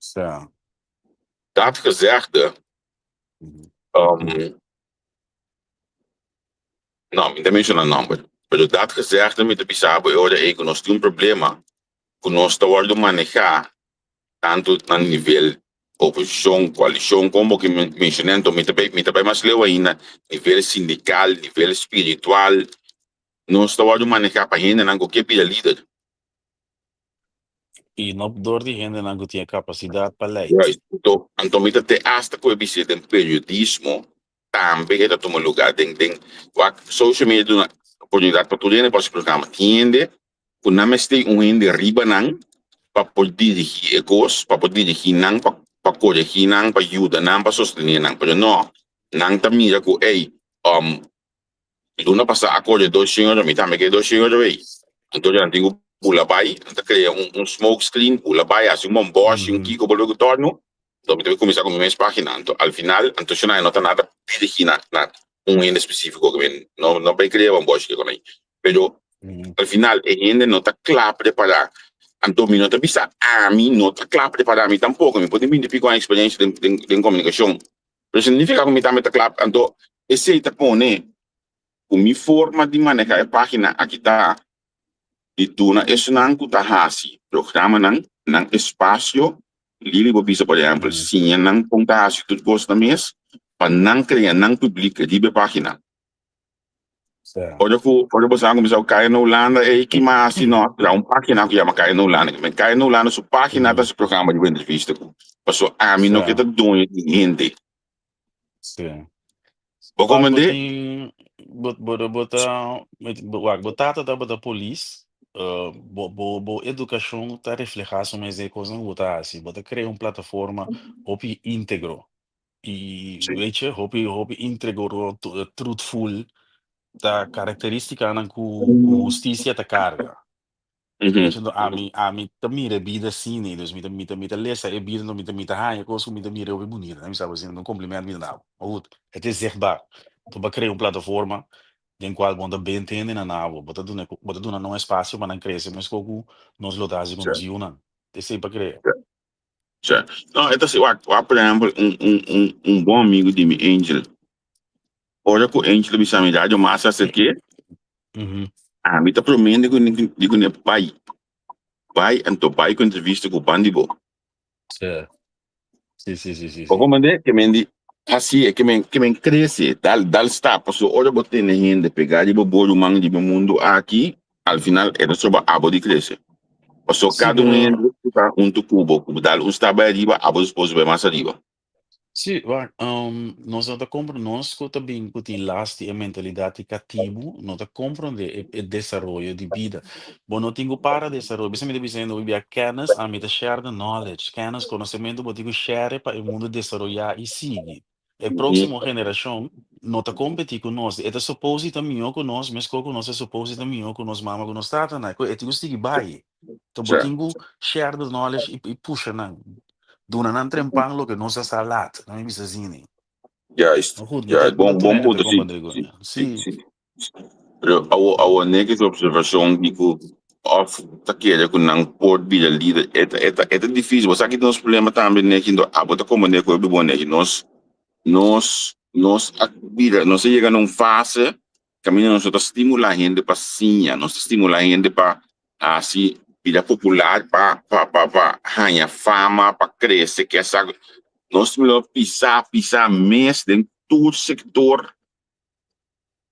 Sa. Dat gezegde, um, no, mi ta menciona nomber, pero dat gezegde mi ta bisa bo e ora ei ku nos tin un problema ku nos ta wordo maneha tantu na nivel oposishon, koalishon, kon bo ke menshoná, anto mi ta bai mi ta bai mas leu ainda, nivel sindikal, nivel spiritual, nos ta wòrdu manehá pa hendenan ku ke bira lider. I no dor di hendenan ku tin e kapasidat pa leit. Juist, anto anto mi ta te asta ku e bisé den periodismo tambe e ta tuma lugá den den wak social media duna oportunidat pa tur hende por hasi programa, tin hende ku nan mester un hende riba nan pa por dirigí e kos, pa por dirigí nan, pa pa koregí nan, pa yuda nan, pa sostené nan. Pero no, nan ta mira ku ey, um, luna pasá a kore 200 euro, mi tambe ke 200 euro ey. Anto nan tin ku bula bai, nan ta krea un un smoke screen, bula bai, hasi un bòmbòshi, un kiko, bolbe ku tòrnu. Anto mi ta kuminsá ku mi mes página. Anto al final, anto shonai no ta nada dirigí na na un hende spesífiko, ke men no no bai krea bòmbòshi ke kon ei. Pero al final e hende no ta kla prepará. Anto mi no ta bisa ami no ta kla prepará, mi tampoko. Mi por tin binti piko aña eksperensia den den den komunikashon. Pero esei no signifiká ku mi tambe ta kla. Anto esei ta pone ku mi forma di manehá e página aki ta di duna esunnan ku ta hasi programanan nan espasio. Lili bo bisa por ehèmpel, siña nan kon ta hasi tur kos nan mes pa nan krea nan publik riba e página. Ora ku ora bo sa kuminsá ku Kaya na Hulanda ei ki mas hasi no traha un página ku yama Kaya na Hulanda. Men Kaya na Hulanda su página ta su programa di entrevista ku paso ami no ke ta doño di hende. Sí. Bo Wak, bo komprendé? tin. Bo bo bo ta wak bo tata tabata polis, bo bo bo edukashon ta reflehá su mes den e kosnan ku bo ta hasi. Bo ta krea un plataforma hopi íntegro i Sí. weet je, hopi hopi íntegro, truthful, ta karakterístikanan ku ku hustisia ta karga. Weet je, no, ami, ami ta mira e bida asina, dus mi ta, mi ta, mi ta lesa e bida, no, mi ta, mi ta haña kos ku mi ta mira hopi bunita. Mi sa asina, un compliment mi ta dabo. Maar goed, het is zichtbaar. Bo ta krea un plataforma den kual bo ta bente hende na nabo, bo ta duna, bo ta duna nan un espasio pa nan krese meskos ku nos lo ta hasi ku nos yunan. Esei pa krea. Sí. No, e ta si, wak, wak, por ehempel, un, un, un, un bon amigo di mi, Angel. Ora ku Angel bisa mi, Radio Massa aserk'é, ami ta promende ku di kuné bai. Bai, anto bai ku entrevista ku ban di bo. Sí. Sí, sí, sí, sí, Bo sí. komprendé? Ke men di, hasi e, ke men, ke men krese, dal, dal stap. Pasobra ora bo tene hende pegá riba bo ruman riba e mundu aki, al final e ta soba abo di krese. Pasobra Sí, kada un pero hende ku ta huntu ku bo, ku dal un stap bai ariba, abo despues bai mas ariba. Sí, wak, nos no ta kompro, nos ku ta bin ku tin last di e mentalidat di katibu, no ta komprondé e, e desaroyo di bida. Bo no tin ku para desaroyo. Bisa mi ta bisa hende hopi bia, kennis, ami ta share the knowledge. Kennis, konosementu, bo tin ku share pa e mundu desaroyá i sigui. E próksimo generashon no ta kompetí ku nos. E ta suppose di ta mihó ku nos, meskos ku nos ta suppose di ta mihó ku nos mama ku nos tatanan. E tin ku sigui bai. Enton bo tin ku share the knowledge i, i pusha nan. Duna nan trempan loke nos a sa laat. Nan mi bisa zini. Juist, Maar goed, bo ta, juist. bo ta Bon, bon tuna hende punto, sí, komprende ku sí, sí. sí, sí. Pero awo, awo nek es observacion di ku of ta kere ku nan por bira lider. E ta, e ta, e ta difícil. Bo sa ki nos problema tambe neki, ndo abo ta komprende ku e bon neki. Nos, nos, nos a bira, nos a yega na un fase kaminda nos no ta stimula hende pa siña, nos ta stimula hende pa hasi bira popular, pa pa pa pa haña fama, pa krese, ke sa. Nos lo pisa pisa mes den tur sektor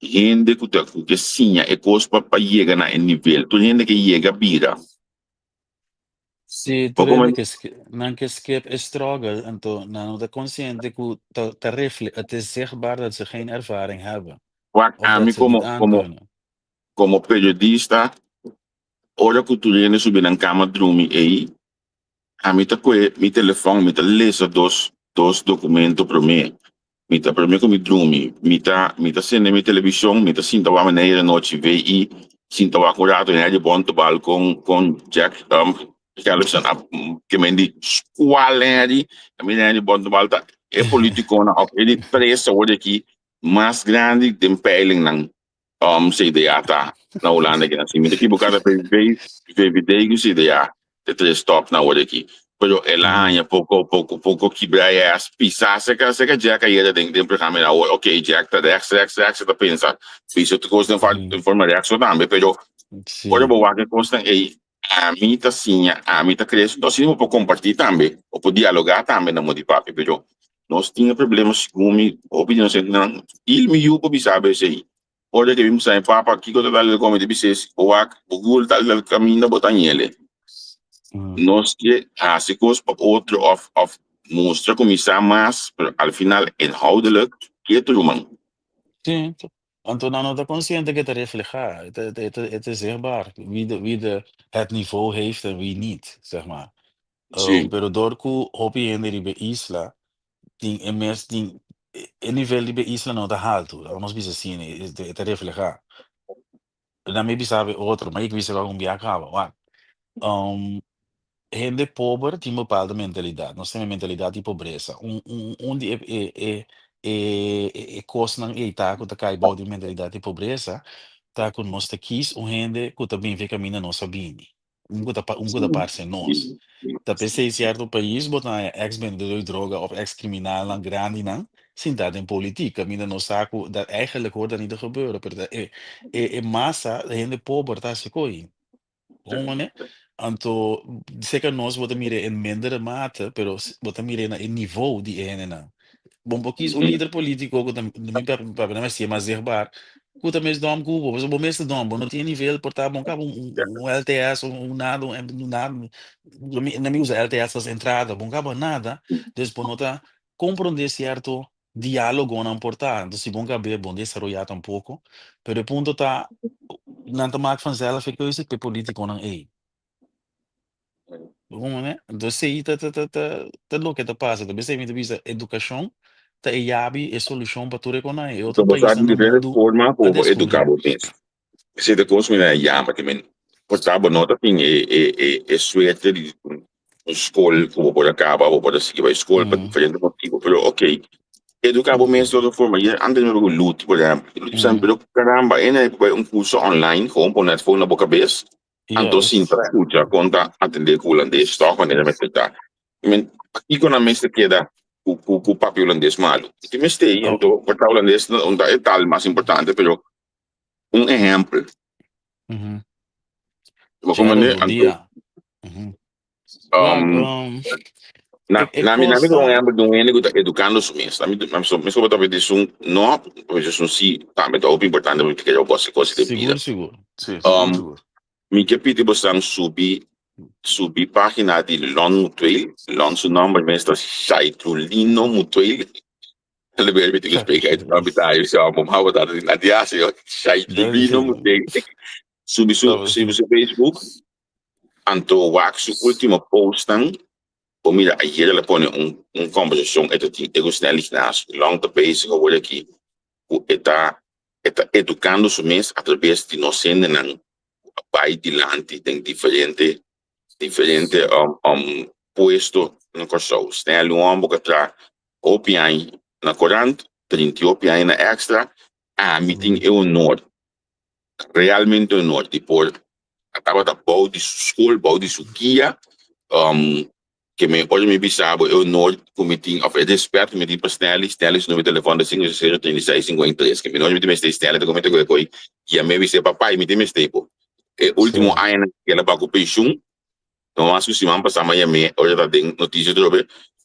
hende ku ta ku ke siña e kos pa pa yega na e nivel. Tur hende ke yega bira. Sí, Bo tur hende komo ke nan ke skip e struggle, anto nan no ta konsiente ku ta ta refle het is zichtbaar dat ze geen ervaring hebben wak of dat ami ze het niet komo komo aankunnen. komo periodista ora ku tur hende subi nan kama drumi ei ami ta kohe mi telefòn mi ta lesa dos dos dokumento promé Mi ta promé ku mi drumi, mi ta mi ta sende mi televishon, mi ta sinta wak manera di anochi VI, sinta wak un rato hende Bontebal kon kon Jack Gerritsen a ke men di skual hende, a mira hende Bontebal ta e politikonan òf e di tres awor aki mas grandi den peilingnan. CDA ta na Hulanda aki. Si mi ta ekiboká ta PVV, VVD ku CDA e tres top na ora aki. Pero el a haña poko poko poko kibra e as pisá serka serka Jack ayera den den programa el a hoor ok Jack ta rechts rechts rechts e ta pensa bisa otro kos den den forma rechts tambe pero ora bo wak e kosnan ey ami ta siña ami ta krese entonces asina bo por kompartí tambe bo por dialogá tambe na modo di papia pero Nos tin e problema segun mi hopi di nos hendenan il mi yu por bisa bo esei. Ora ke mi bisa mi papa kiko ta dal el mi ta bis'é si bo wak bo gul tal tal kaminda bo ta ñele. Nos ke hasi kos pa otro of of mustra ku mi sa mas pero al final inhoudelijk ke ta ruman. Sí, anto nan no ta konsiente ke ta reflehá, e ta e ta e ta zichtbaar wie de wie de het niveau heeft en wie niet, zeg maar. Sí. Pero dor ku hopi hende riba e isla tin e mes tin e nivel riba e isla no ta haltu, laga nos bisa asina, e ta reflehá. Nan mi bisa e otro, ma ik bisa algun bia kaba, wak. Hende pober tin bepaalde mentalidat, nos tin e mentalidat di pobresa. Un un un di e e e e e kosnan ei ta ku ta kai bou di mentalidat di pobresa ta ku nos ta kis un hende ku ta bin fi kaminda nos a bini. Un ku ta un ku ta parse nos. Ta p'esei sierto pais bo ta haña ex bendedor di droga of ex kriminalnan grandinan sintá den politik, kaminda nos sa ku dat eigenlijk hoort dat niet te gebeuren, pero ta e e e masa, e hende pober ta hasi ko'i. Honger Anto seka nos bo ta mira en mindere mate, pero bo ta mira na e nivo di e hendenan. Bo por kies un lider politico cu ta, mi papia na mester mas zichtbaar, cu ta mes dom cu bo, pasobra bo mes ta dom, bo no tin e nivel por ta bon caba un un LTS, un un nada, un nada, na mi usa LTS as entrada, bon caba nada, dus bo no ta comprende cierto. Diálogonan por ta, anto si bon kab'é bon desaroyá tampoko, pero e punto ta nan ta mak vanzelf e keuze p'e politikonan ei. Bo komprendé? Anto esei ta ta ta ta ta loke ta pasa, ta bes ei mi ta bisa edukashon ta e yabi, e solushon pa tur e konan ei. E Anto otro bo sa paisnan di na diferente mundu forma ku a bo por eduká deskubrí. bo mes. Esei ta kos mi na yama te men por ta bo no ta tin e e e e suerte di un skol ku bo por a kaba bo por a sigui bai skol pa diferente motibu pero ok eduká bo mes di otro forma i antes mi ku Luti por ehèmpel Luti bisa mi pero karamba e na bai un kurso online gewoon pone headphone na bo kabes anto sinta skucha kon ta atendé ku hulandes tòg manera mester ta i men pakiko nan mester keda ku ku ku papia hulandes malu i mester anto por ta hulandes no ta e tal mas importante pero un ehempel. Mm -hmm. Bo comprende? Gerald, bom dia. Mm -hmm. Um, um, na, e, e na mi, na mi costa... un ehempel de un hende ku ta edukando su mes. Na mi, na mi, so, mi so ta di un no, pues un sí, tambe ta hopi importante porque kaya bo kos de vida. Sigur, sigur. Sí, sigur, Um, sigur. mi ke pidi bosan subi subi página di Lon Mutueel. Lon su nomber mes ta Shaitrulino Mutueel. Hulle weer met die gesprek uit van betaal so mom hou wat dat na die as yo Shaitrulino Mutueel. Subi su subi su Facebook anto wak su último postnan bo mira ayer el a pone un un conversacion e ta tin e ku Snel Ignacio. Lon ta bezig awor aki ku e ta e ta edukando su mes atraves di nos hendenan ku a bai dilanti den diferente diferente um um puesto na Kòrsou. Snel un hòmber ku a traha hopi aña na korant, trinta i hopi aña na Extra, ami tin e honor, realmente honor di por a tabata bou di su skol, bou di su guia, um ke mi ora mi bisa bo e honor ku mi tin òf e rèspèt ku mi tin pa Stanley, Stanley su numero di telefòn ta sinku sero trinta i seis sinkuenta i tres, ke mi no ora mi tin mester Stanley ta kuminta ku e koi yam'é bis'é papá mi tin mester bo. E último añanan ku el a bai ku penshun, no mas ku siman pasá mi a yam'é ora ta den notisia atrobe,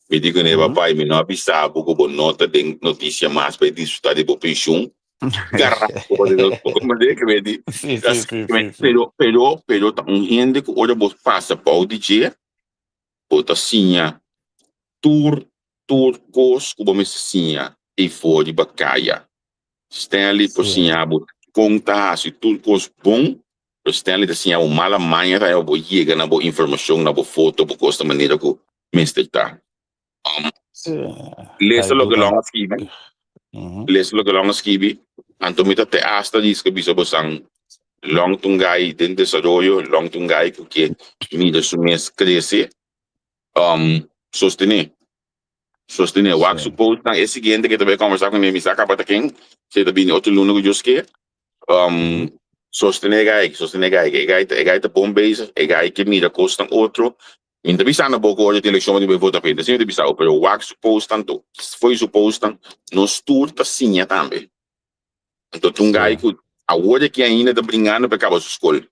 mi di kuné papá mi no a bisa bo ku bo no ta den notisia mas pa e disfrutá di bo penshun, Carajo, bo ke mi di? Pero pero pero ta un hende ku ora bo pasa bou di dje bo ta siña tur tur kos ku bo mester siña ei for riba kaya. Stanley por siña bo kon ta hasi tur kos bon, pero Stanley ta siña bo mala maña ta bo yega na bo informashon, na bo foto, bo kos ta manera ku mester ta. Lesa loke Long a skibi, lesa loke Long a skibi, anto mi ta te asta riska bisa bosan Long ta un guy den desaroyo, Long ta un guy ku ke mira su mes krese, sostené, sostené. Wak su postnan, e siguiente ke ta bai kombersá kuné mi sa kaba ta ken, si e ta bini otro luna ku Dios ke, sostené e guy, sostené e guy, e guy ta e guy ta bon bezig, e guy ke mira kosnan otro, Mi no ta bisa na bo ku ora tin elekshon bo tin bai vota pa hende, asina mi ta bisa bo, pero wak su postnan to, fo'i su postnan nos tur ta siña tambe. Anto tin un gai ku awor aki ainda ta bringando pa e kaba su skol.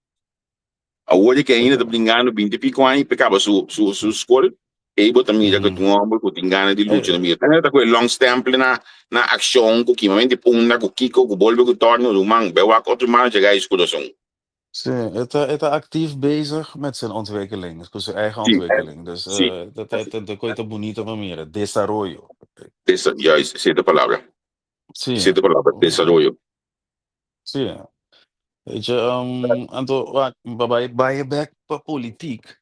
Awor aki ainda ta bringando binti piko aña pa e kaba su su su skol, ei bo ta mira ku tin un hòmber ku tin gana di lucha. Ta mira ta ku e long stemple na na akshon ku kimamenti punda ku kiko ku bolbe ku tòrno ruman bai wak otro mano dje gai su kurason. Sí, e ta, e ta actief bezig met zijn ontwikkeling, cu zijn eigen Sí, ontwikkeling. Dus sí. eh, dat, dat, dat, dat kooi ta bonito pa mira, desaroyo. Desa, juist, esei ta e palabra. Sí, Esei ta e palabra, desaroyo. sí. Weet je, um, anto, wak, pa bai, bai back pa politiek.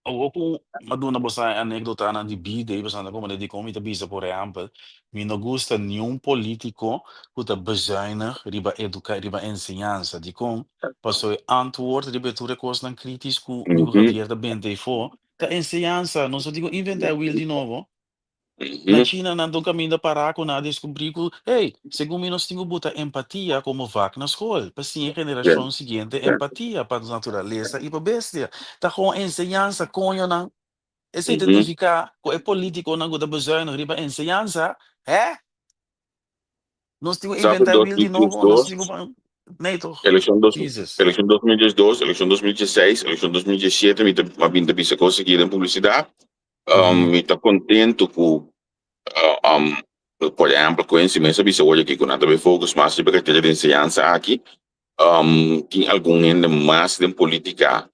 Awor ku a duna boso e anekdotanan di bida i boso a komprende dikon mi ta bisa por ehèmpel, mi no gusta niun polítiko ku ta bezuinig riba eduka riba enseñansa. Dikon? Pasobra e antwoord riba e tur e kosnan kritis ku mi ku Javier ta benta efo ta enseñansa. Nos no tin ku inventá e wiel di nobo. Na China nan ta un kaminda pará ku nan a deskubrí ku, hey, segun mi nos tin ku buta empatia komo vak na skol pa siña e generashon siguiente empatia pa nos naturalesa i pa bestia. Ta kon enseñansa, koñonan. Esei ta nifiká ku e polítikonan ku ta bezuinig riba enseñansa, hè? Nos tin ku Sa inventá e wiel di nobo, nos tin ku Nee toch? Elekshon dos, Jesus. elekshon 2012, elekshon 2016, elekshon 2017, mi ta a bin ta bisa kos aki den publisidat. Um, mi ta kontentu ku uh, um, por ehèmpel, Quincy mes a bisa awor aki ku nan ta bai focus mas riba kartera di enseñansa aki. Um, tin algun hende mas den politika,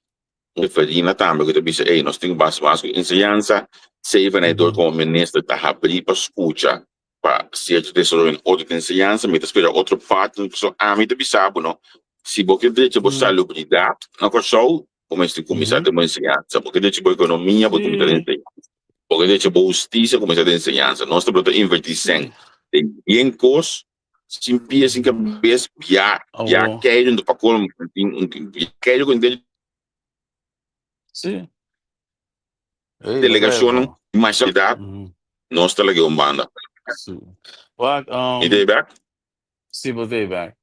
referí na tambe ku ta bisa, ey, nos tin ku basa mas ku enseñansa. Sevenaidor komo minister ta habrí pa skucha. pa sierto desaroyo den otro enseñansa, mi ta spera otro partner, pasobra ami ta bisa bo no, si bo ke drecha bo salubridat na Kòrsou, bo mester kuminsá den bo enseñansa, bo ke drecha bo ekonomia, bo kuminsá den enseñansa, bo ke drecha bo hustisia, kuminsá den enseñansa. Nos ta por ta invertí sèn den bien kos, sin pia, sin kabes, bia, bia keiru, pa kolmo, bia keiru ku Delegacionnan masha edad nos ta lag'e un banda. Mi ta e bek? Si, bo ta e bek.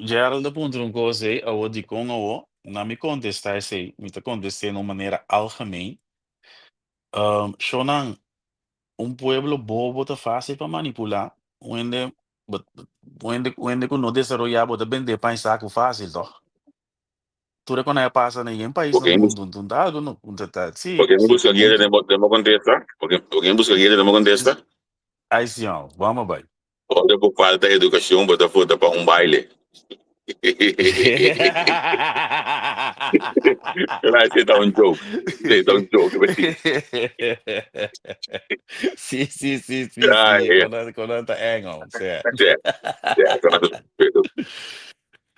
Gerald a puntra un cos ei, awo dicon awo? Na mi contesta esei, mi ta contest'e na un manera algemeen. Shownan, un pueblo bobo ta facil pa manipula. Un hende, un hende, un hende cu no desaroya bo ta bende pan saco facil, toch? Tur e konai a pasa na yen pais na mundu, nton ta algu no ta ta si Porque mi si busca guia den bo den bo contesta? Porque porque mi busca guia den bo contesta? Ai siñor, vamos bai. Ora bo falta educacion bo ta vota pa un baile. Gracias, ta un joke. Sí, ta un joke. Sí, sí, sí, sí, sí. Konan, konan ta engel, sí. Sí, sí, konan ta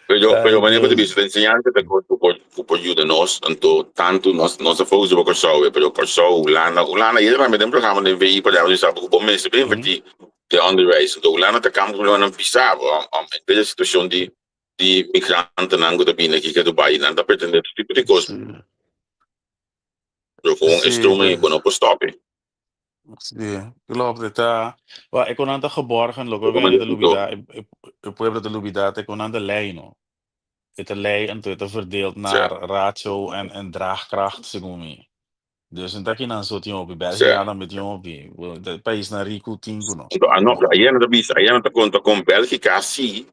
Pero, pero manera ku ta bisa, enseñansa ta kos ku por, ku por yuda nos, anto tantu nos, nos ta focus riba Kòrsou, pero Kòrsou, Hulanda, Hulanda yera tambe den programa den VI pa djaba sa ku bo mester bin invertí den onderwijs. Anto Hulanda ta kamba problemanan pisá, en bes di situashon di di migrantenan ku ta bini aki ke Dubai, nan ta pretendé tur tipo di kos, pero ku un stroom ei bo no por stòp e. Sí, klopt. E ta, wa, e konan ta geborgen, loke wende ta lubida, e, e, e pueblo ta lubida, ta e konan ta lei, no. E ta lei, anto e ta verdeeld naar ratio en, en draagkracht, segun mi. Dus no ta kinan so tin hopi, Bélgica tambe tin hopi, de paisnan riku tin ku no. Anto, ah, no, pero ayer no ta bisa, ayer no ta konta kon Bélgica sí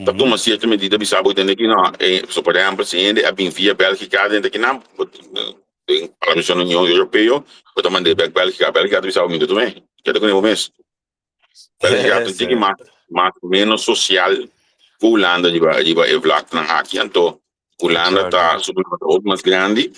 ta tuma cierto medida bisa bo tende ki no, eh, so por ehempel si hende a bin via Bélgica den ki nan, den Parlamento Union Europeo, bo ta mand'é bek Bélgica, Bélgica ta bisa bo mi no ta tum'é, keda kuné bo mes. Bélgica ta un tiki mas, mas menos social ku Hulanda riba, riba e vlaknan aki, anto Hulanda ta su problema ta hopi mas grandi,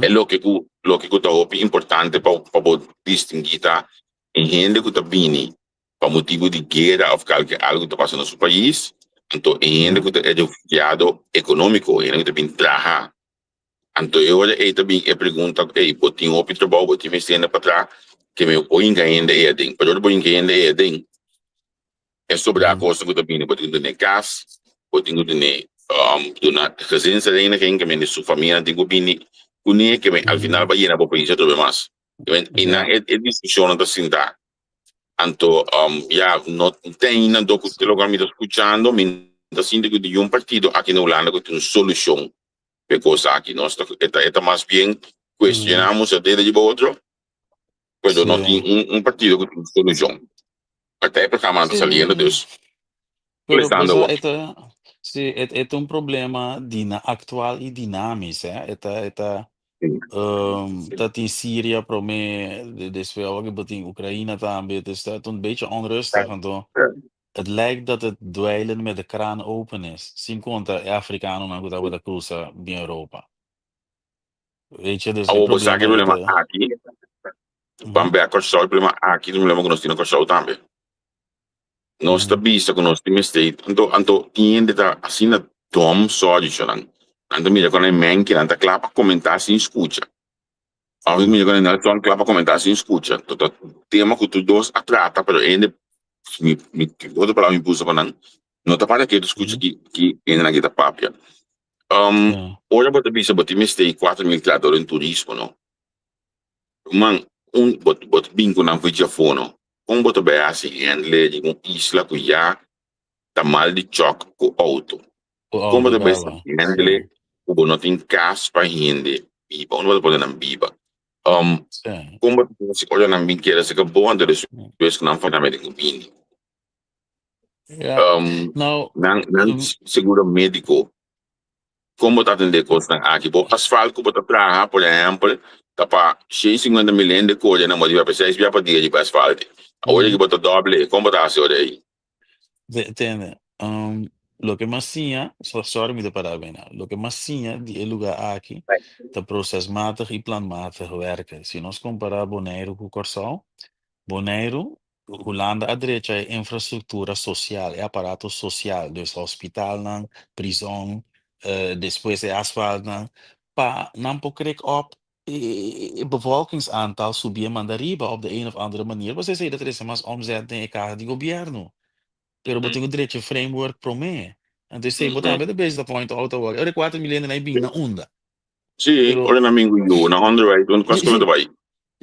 e loke ku, loke ku ta hopi importante pa, pa bo distinguí ta e hende ku ta bini pa motibu di guera of kalke algu ta pasa na su pais, anto e hende ku ta e refugiado ekonómiko, e hende ku ta bin traha. Anto e ora ei ta bin e pregunta, ey, bo tin hopi trabou, bo tin mester hende pa traha, ke mi bo hinka hende ei aden. Pero ora bo hinka hende ei aden, e sobrá kosnan ku ta bini, bo tin ku tene kas, bo tin ku tene duna gezinshereniging, ke mende su famianan tin ku bini kuné, ke al final bo a yena bo pais atrobe mas. I nan e diskushonnan ta sinta. Anto, ya, no ta ainda anto ku loke mi ta skuchando, mi no ta sinti ku ningun partido aki na Hulanda ku tin un solushon pa e kos aki. Nos ta, e ta, e ta mas bien kuestioná mustra dedo riba otro, pero no tin un, un partido ku tin un solushon. Hasta e programa ta saliendo, dus Pero molestando pues awor. e ta, sí, e, e ta un problema dina, actual y dinamis, eh. E ta, e ta, ta tin Siria prome, de, despues awor que bo tin Ucraina tambe, dus ta un beetje onrustig, anto het lijkt dat het dweilen met de kraan open is, sin conta e africanonan cu tabata cruza bin Europa. Weet je, dus e Awor bo sa problema ki e problema ta, aki, ban bek Kòrsou, e problema aki ta un problema ku nos tin na Kòrsou tambe. Nos ta bisa ku nos tin mester, anto anto tin hende ta asina dòm sòri shonan. Nan ta mira ku nan e menki nan ta kla pa komentá sin skucha. Òf nan ta mira ku nan e Nelson kla pa komentá sin skucha. To ta tema ku tur dos a trata pero e hende mi mi otro palabra mi puso pa nan no ta para ketu skucha ki ki hendenan ki ta papia. Ora bo ta bisa bo tin mester 4000 trahador den turismo no. Ruman un bo bo ta bin ku nan for djafó no. Kon bo ta bai hasi handle di un isla ku ya ta mal di chòk ku outo? Ku Kon bo outo ta bai kaba, handle sí. ku bo no tin kas pa hende biba? Unda bo ta pone nan biba? Um, Sí. kon bo ta hasi ora nan bin keda serka bo anto despues ku nan famia tin ku bini? Ja. Um, Nou, nan nan seguro médiko Kon bo ta atendé kosnan aki? Bo asfalt ku bo ta traha, por ehèmpel, ta pa 150 mil hende kore na motiva pa seis bia pa dia riba asfalt. Awor aki bo ta dòble, kon bo ta hasi ora ei? Tende, loke mas siña, sorry mi ta pará bena, loke mas siña di e lugá aki ta procesmatig i planmatig werken. Si nos kompará Boneiru ku Kòrsou, Boneiru. Hulanda a drecha e infrastructura social, e aparato social, dus hospitalnan, prison, despues e asfaltnan, pa nan por krek op e bevolkingsaantal subi e manda riba op de een of andere manier, pasobra esei ta trese mas omzet den e kaha di gobierno. Pero bo tin ku drecha e framework promé. Anto esei bo tambe ta bezig ta point out awor. Ora e 4 mil hende nan bin na unda? Sí, Pero ora nan bin ku yu na onderwijs, un kos ku no ta bai.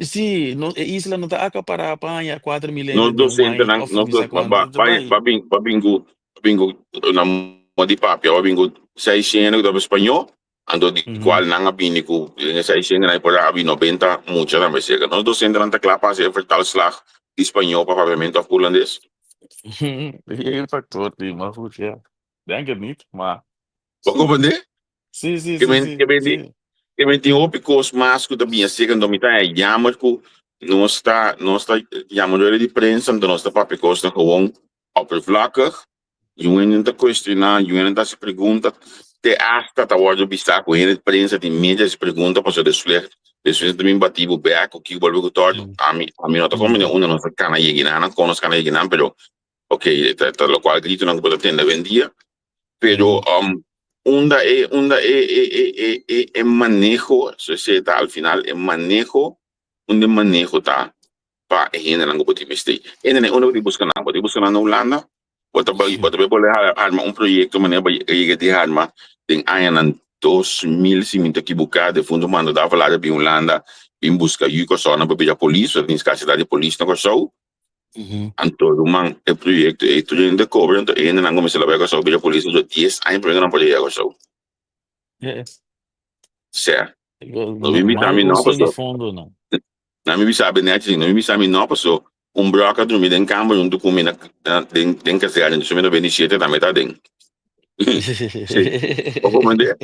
Sí, no, e isla no ta akapará pa haña 4 mil Nos hende den un aña docentenan, òf nos bisa ba kuantu, ba ta bai. ba bin ku na moda di papia, ba bin ku 600 ku ta papia spañó, anto di kual nan a bini ku den e 600 nan por a abi 90 mucha tambe serka. Nos docentenan ta kla pa hasi e vertaalslag di spañó pa papiamentu òf hulandes? E factor di, maar goed, ja. Denk het niet, maar Bo comprende? Sí, sí, Ke sí, men, sí, ke men di, sí. ke men tin hopi kos mas ku ta biña serka, anto mi ta haña jammer ku nos ta yama rueda di prensa, anto nos ta papia kosnan gewoon oppervlakkig. Yu hende ta cuestiona, yu hende ta hasi pregunta, te hasta ta wordo bisa ku hende di prensa tin miedo di hasi pregunta pasobra despues despues ta bin bati bo bek ku kiko bolbe ku tòrtu. Ami no ta comprende unda nos ta kana yega nan, kon nos kana yega nan, pero ok, ta lokual gritonan ku bo ta tende awendia. Pero unda e unda e e e e e e maneho, so esei ta al final e maneho, unda e maneho ta pa e hendenan ku bo tin mester. Hendenan unda bo tin buska nan? Bo tin buska nan na Hulanda? Bo ta bai bo ta bai bolbe arma un proyekto manera bo a yega di arma den añanan 2000 si mi ta kibuká, defuntu Mando Davelaar a bin Hulanda bin buska yu Kòrsou nan pa bira polis, pasobra tin skarsidat di polis na Kòrsou. Anto ruman e proyekto ei tur hende kobra anto e hendenan kuminsá la bai Kòrsou bira polis anto 10 aña promé ku nan por yega Kòrsou. Sè. No mi bisa Mal mi no uso di paso. fondonan. Na mi bisa be nèchi, no mi bisa mi no paso un bròk a drumi den kamber huntu ku mi na den kazèrne, dus mi 97 tambe ta aden. Sí. Bo comprende?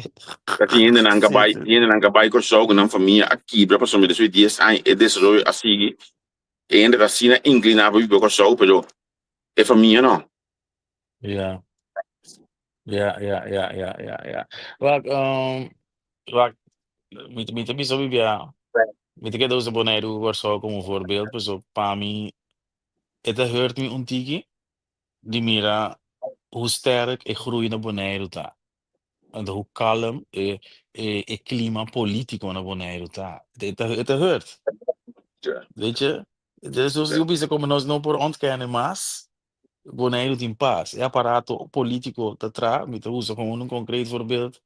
Ta tin hendenan ka bai, tin hendenan ka bai Kòrsou ku nan famia a kibra pasobra despues di 10 aña e desaroyo a sigui. E hende ta asina inkliná pa biba Kòrsou, pero e famia no. Ja. Ja, ja, ja, ja, ja, ja. Wak, wak, mi ta bisa bibia, mi ta keda usa Boneiru ku Kòrsou komo voorbeeld, paso pa mi e ta hurt mi un tiki di mira hoe sterk e groei na Boneiru ta. Anto hoe kalm e e e klima polítiko na Boneiru ta. E ta hurt. Weet je? Dus nos digo bisa como nos no por ontkennen mas, Boneiru tin pas. E aparato polítiko ta tra, mi ta usa como un concreet voorbeeld.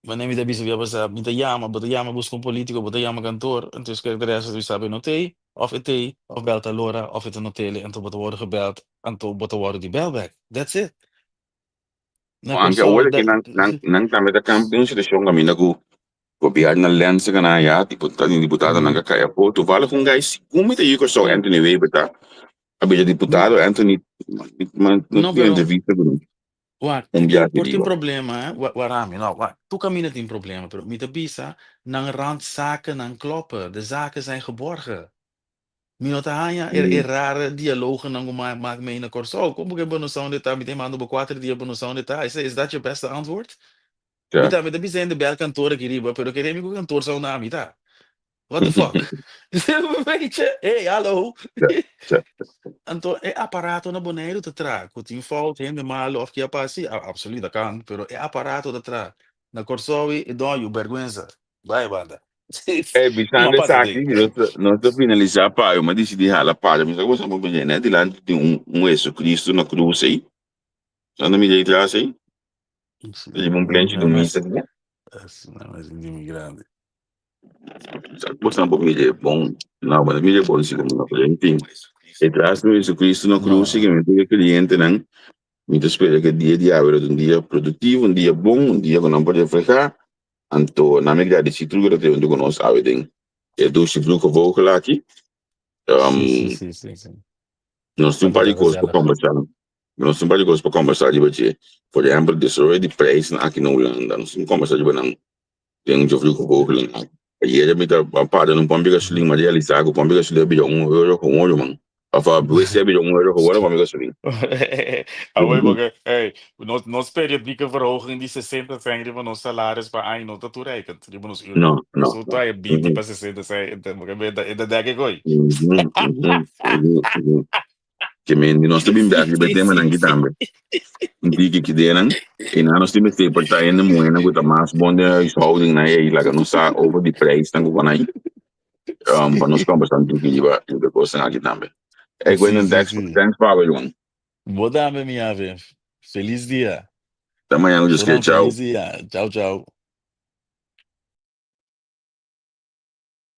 Wanneer mi ta bisa bia pasa, mi ta yama, bo ta yama buska un polítiko, bo ta yama kantoor, entonces kijk de rest ta bisa no t'ei, of e t'ei, of bel ta lora, of e ta no tele, anto bo ta wòrdu gebeld, anto bo ta wòrdu di bel bek. That's it. Na Aunke Kòrsou, awor ke nan tambe ta kamp den un situashon kaminda ku gobièrnu a lènsa gana ya, diputado i diputadonan ka kai afó. Toevallig un guy segun mi ta yu Kòrsou, Anthony Wever ta a bira diputado. Anthony, no No, tin pero entrevista ku wak, un biaha por tin riba. problema, eh? Warami, no, wak, tur kaminda tin problema, pero mi ta bisa nan randzakennan kloppen, de zaken zijn geborgen. Mi no ta haña e rare dialogennan ku maak mee na Kòrsou. Kon bo ke bo no sa unda e ta? Mi ta manda bo 4 dia bo no sa unda e ta. Is dat je beste antwoord? Mi ta mi ta bisa hende bel kantoor aki riba, pero kere mi ku kantoor sa unda ami ta. What the fuck? Weet je? Hey, hallo. Anto e aparato na Boneiru ta traha. Ku tin fout, hende malu of ke a pasa, sí, absoluut dat kan. Pero e aparato ta traha. Na Kòrsou e don yu bèrgwensa. Bai banda. Hey, bisando Ma pasa esaki, nos ta finalisá pa mi a disidí hala para. Mi sa ku boso a mira net dilanti tin un Jesucristo na krus ei. Anda mira ei tras ei. Ta riba un plenchi di un misa aki. Grande. Sa ku boso a mira bon. No, bo no mira bon si komo no. Pero en fin, detrás di un Jesucristo na krus ei, ke mi tur e klientenan, mi ta spera ku e dia di awe lo ta un dia produktivo, un dia bon, un dia ku nan por reflehá. Anto nan mi gradisí tur ku ta huntu ku nos awe den e dushi Vroege Vogel aki. Sí, sí, sí, sí. Nos tin un par di kos pa kombersá. Nos tin un par di kos pa kombersá riba dje. Por ehèmpel, desaroyo di preisnan aki na Hulanda. Nos tin kombersá riba nan den dje Vroege Vogel aki. Ayera mi ta para na un pòmpi gasolin, mi a realisá ku pòmpi gasolin a bira €1 gewoon, ruman. Of a wc a bira un euro gewoon of amigo sorry. Awor porque hey, nos nos periodieke verhoging di 60 cent riba nos salaris pa aña no ta toereikend riba nos uur. No, no. Nos ta e 20 pa 60 cent, porque e ta e ta dek e gooi. Mhm, mhm, mhm, mhm. Ke men di nos ta bin bek riba e temanan aki tambe. Un tiki ki denan i nan nos tin mester por ta hende muhénan ku ta mas bon den huishouding nan ei laga nos sa over di prijsnan ku nan um, pa nos kombersá un tiki riba riba e kosnan aki tambe. Ey Sí, Gwendon, sí, thanks, sí. thanks pa awe Juan. Bo tambe mi ave. Feliz dia. Ta mañana Dios Bo ke, dan chao. feliz dia. Chao, chao.